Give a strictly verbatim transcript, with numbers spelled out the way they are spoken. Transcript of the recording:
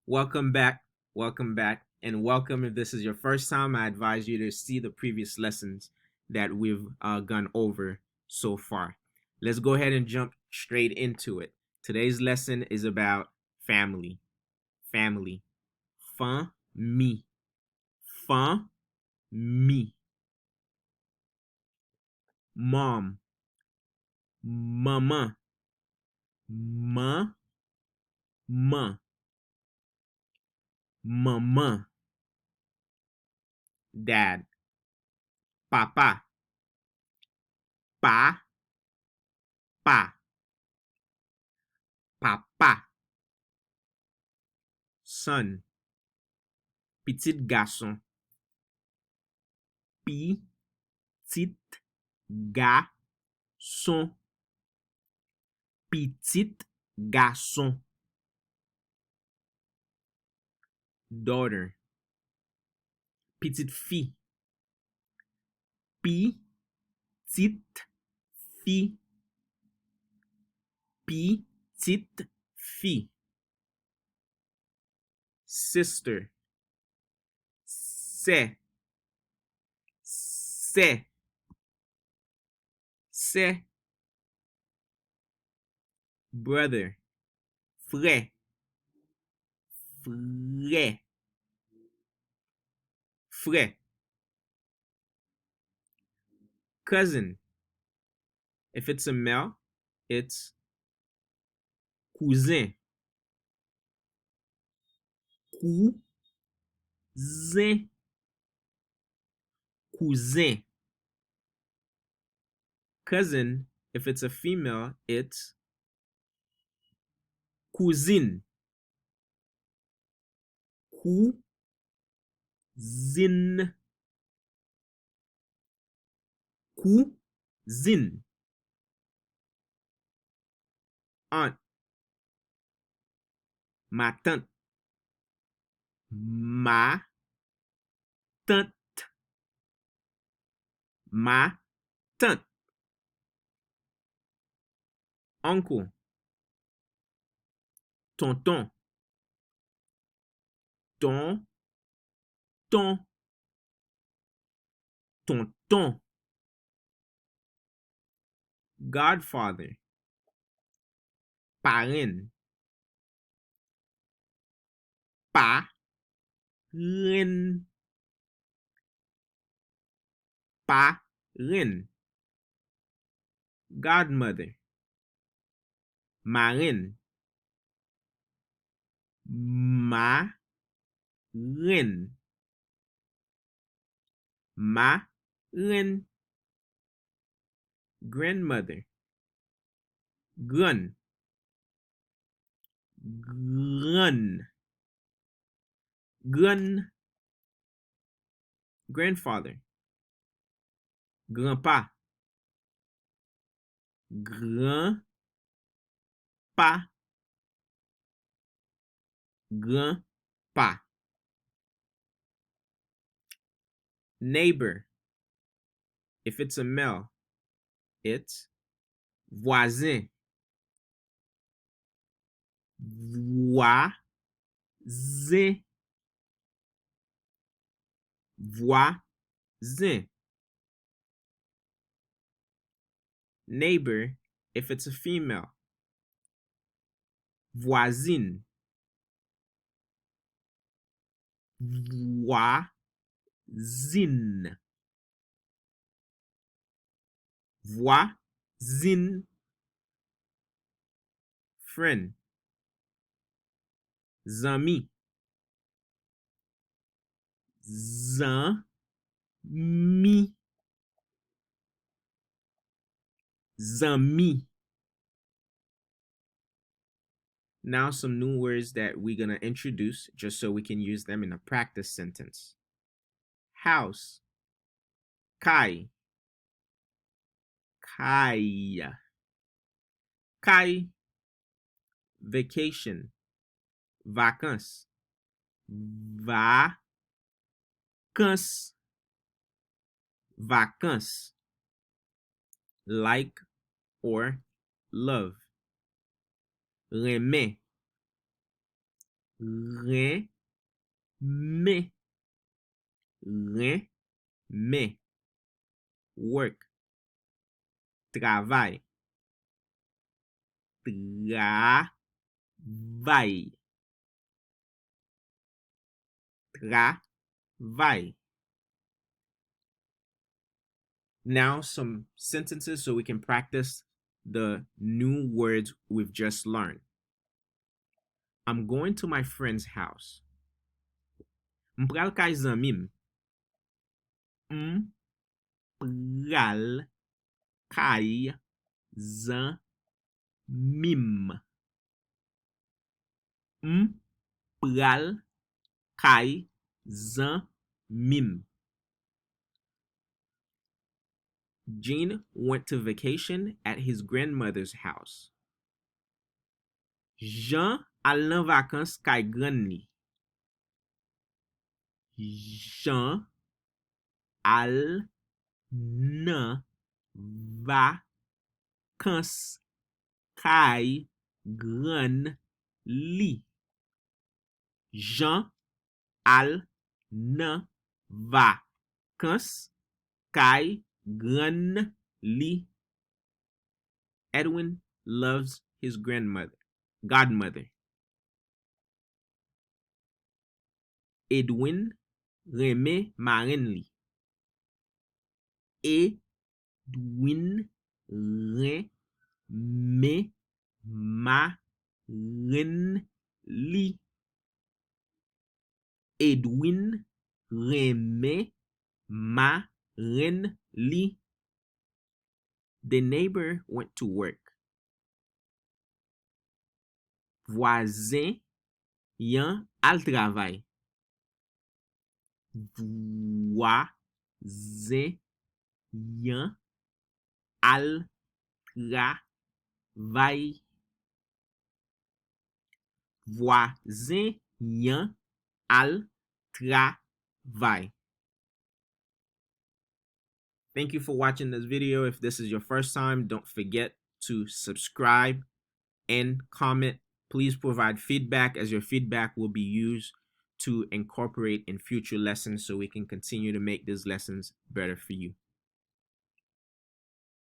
Welcome back. Welcome back. And welcome if this is your first time. I advise you to see the previous lessons that we've uh, gone over so far. Let's go ahead and jump straight into it. Today's lesson is about family. Family. Fanmi. Fanmi. Mom. Manman. Manman. Manman. Dad. Papa. Pa. Pa. Papa. Son. Pitit gason. Pitit gason. Pitit gason. Daughter. Pitit fi. Pitit fi. Pitit fi. Sister. Sè. Sè. Sè. Brother. Frè. Frè. Frè. Cousin. If it's a male, it's kouzen. Kouzen. Kouzen. Cousin, if it's a female, it's kouzin. Kouzin. Kouzin. Aunt. Matant. Matant. Matant. Uncle. Tonton. Tonton. Tonton. Godfather. Parenn. Parenn. Parenn. Godmother. Marenn. Marenn. Marenn. Grandmother. Grann. Grann. Grann. Grandfather. Granpa. Granpa. Granpa. Neighbor. If it's a male, it's vwazen. Vwazen. Vwazen. Neighbor, if it's a female. Vwazin. Vwazin. Vwazin. Friend. Zanmi. Zanmi. Zanmi. Now, some new words that we're going to introduce just so we can use them in a practice sentence. House. Kay. Kay. Kay. Vacation. Vakans. Vakans. Vakans. Like or love. Renmen. Renmen. Renmen. Work. Travay. Travay. Travay. Now, some sentences so we can practice the new words we've just learned. I'm going to my friend's house. M pral kay zanmi m. M pral kay zanmi m. M pral kay zanmi m. Jean went to vacation at his grandmother's house. Jean al nan vakans kay grann li. Jean al nan vakans kay grann li. Jean al nan vakans kay grann li. Edwin loves his grandmother, godmother. Edwin renmen marenn li. Edwin renmen marenn li. Edwin renmen marenn li. The neighbor went to work. Vwazen an al travay. Vwazen an al travay. Vwazen an al travay. Thank you for watching this video. If this is your first time, don't forget to subscribe and comment. Please provide feedback, as your feedback will be used to incorporate in future lessons so we can continue to make these lessons better for you.